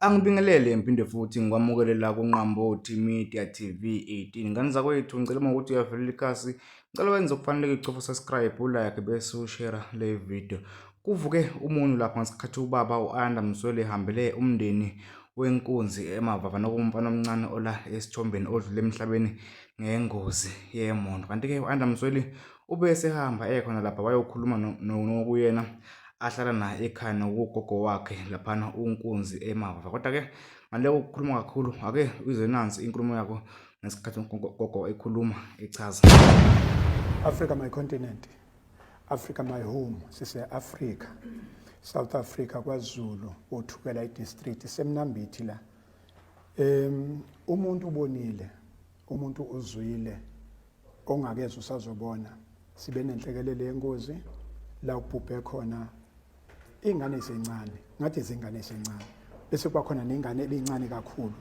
Angibingelele ngiphinde futhi ngikwamukele la kuNqambothi Media TV 18. Ngane zakwethu ngicela uma ukuthi uyavelela ikhasi, ngicela wenze okufaneleke ucofa subscribe, ulike bese ushare le video. Kuvuke umunyu lapha ngesikhathi ubaba u-Ayanda Msweli ehambele umndeni wenkunzi emavava nokumfana omncane ola esithombeni odlule emhlabeni ngengozi yemoto. Kanti-ke u-Ayanda Msweli ube esehamba ekhona lapha wayokhuluma nokuyena ahlala naye ekhaya nokugogo wakhe laphana uNkunzi eMava. Kodwa-ke ngale kokukhuluma kakhulu ake uyize nansi inkulumo yakho ngesikhathi ugogo ekhuluma echaza. Africa my continent, Africa my home, sise-Africa, South Africa, kwaZulu, oThukela idistrict, semnambithi la. Umuntu ubonile, umuntu uzwile, ongakezwa usazobona. Sibe nenhlekelele yengozi la ubhubhe khona ingane esencane, ngathi izingane esencane, bese kuba khona nengane ebincane kakhulu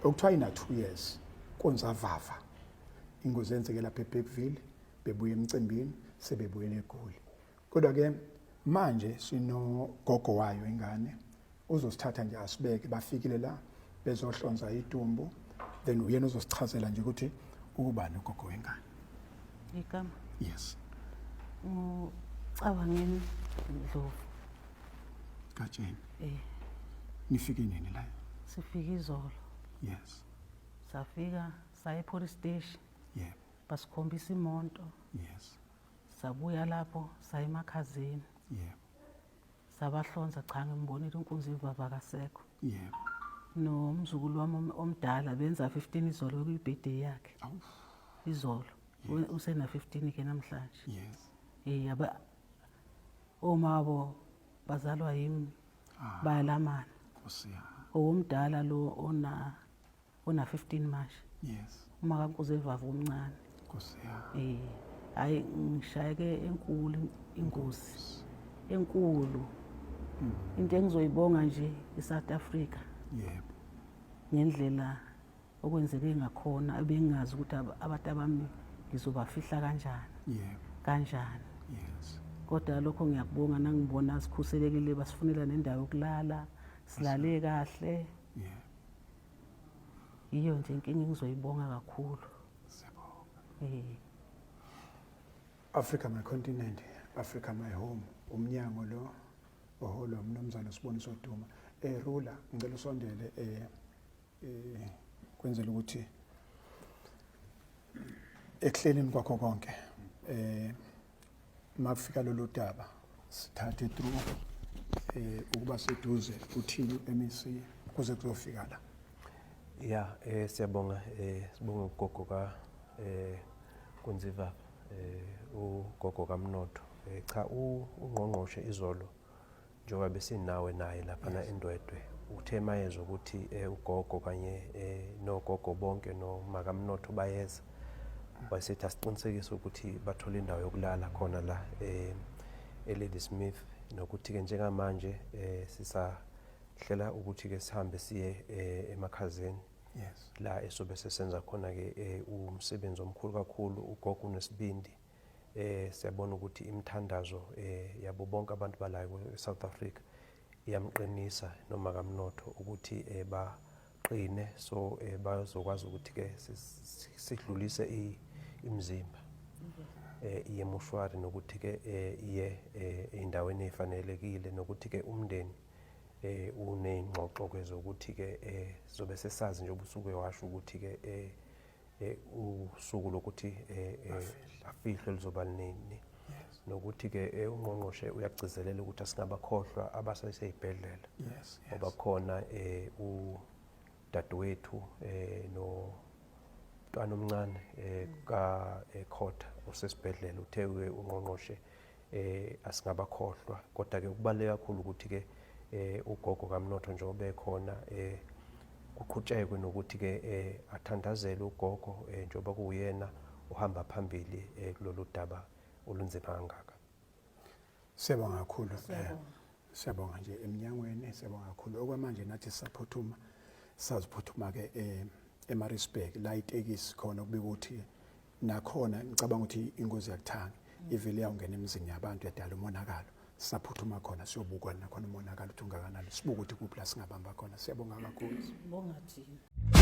okuthiwa ina 2 years, Kunzavava. Ingozi yenzeke lapha eBergville, bebuya emcimbini sebebuyela eGoli. Kodwa ke manje sinogogo wayo ingane, uzosithatha nje asibeke. Bafikile la bezohlonza idumbu, then uyena uzosichazela nje ukuthi ukubani ugogo wengane. Igama? Yes. UCabangeni Ndlovu. Gatsheni. Eh. Nifike nini la? Sifike izolo. Yes. Safika saya e-police station. Yebo. Basikhombisa imoto. Yes. Sabuya lapho saya emakhazeni. Yebo. Sabahlonza, cha ngimbonile uNkunzi ivava kasekho. Yebo. Nomzukulu wami omdala benza 15 izolo kuyibirthday yakhe. Awu. Izolo. Usena 15 ke namhlanje. Yes. Eh aba omabo bazalwa yimi. Ah. Bayalamana. Nkosi yami. Owomdala lo ona 15 manje. Yes. Uma kaNkunzi evava omncane. Nkosi yami. Eh hayi ngishayeke enkulu ingozi. Enkulu. Into engizoyibonga nje iSouth Africa. Yebo. Ngendlela okwenzeke ngakhona ebengingazi ukuthi abantu abami ngizobafihla kanjani. Yebo. Kanjani. Yes. Kodwa lokho ngiyakubonga nangibona sikhuselekile, basifunela nendawo yokulala, silale kahle. Yebo. Yiyo nje inkinga engizoyibonga kakhulu. Siyabonga. Eh. Africa my continent, Africa my home. Umnyango lo oholwa umnumzane Siboniso Duma. Rula, ngicela usondele kwenzela ukuthi ekuhleleni kwakho konke makufika lolu daba sithathe through ukuba seduze uthini MEC kuze kuzofika la. Ya, siyabonga, sibonga ugogo ka Nkunzivava, ugogo kaMnotho. Cha ungqongqoshe izolo njengoba besinawe naye laphana eNdwedwe, uthe mayezwa ukuthi ugogo kanye nogogo bonke nomakamnotho bayeza, wayesethi asiqinisekise ukuthi bathole indawo yokulala khona la eLadysmith, nokuthi-ke njengamanje sisahlela ukuthi-ke sihambe siye emakhazeni. Yes. La esobe sesenza khona-ke umsebenzi omkhulu kakhulu. Ugogo unesibindi, siyabona ukuthi imithandazo yabo bonke abantu bala e-South Africa iyamqinisa noma kamnotho ukuthi baqine, so bazokwazi ukuthi-ke sidlulise imizimba iye emoshwari, nokuthi-ke iye ey'ndaweni ey'fanelekile, nokuthi-ke umndeni uney'ngxoxo-ke zokuthi-ke sizobe sesazi njengoba usuke washo ukuthi-ke usuku lokuthi afihlwe lizoba nini, nokuthi-ke ungqongqoshe uyagcizelela ukuthi asingabakhohlwa abasesey'bhedlela. Yes. Ngoba khona udadewethu nomntwana omncane ka Khotha osesibhedlela, uthe ungqongqoshe asingabakhohlwa. Kodwa-ke kubaluleke kakhulu ukuthi-ke ugogo kaMnotho njengoba ekhona kuqhutshekwe nokuthi-ke athandazele ugogo njengoba kuwuyena uhamba phambili kulolu daba olunzima kangaka. Siyabonga kakhulu. Siyabonga nje eminyangweni, siyabonga kakhulu. Okwamanje nathi sisaphuthuma, saziphuthuma-ke eMaritzburg la itekisi khona, kubika ukuthi nakhona ngicabanga ukuthi ingozi yakuthangi ivele yawungena emizini yabantu yadala umonakalo. Sisaphuthuma khona siyobukwa nakhona umonakalo ukuthi ungakanani, sibuke ukuthi kuphi la singabamba khona. Siyabonga kakhulu. Bonga thina.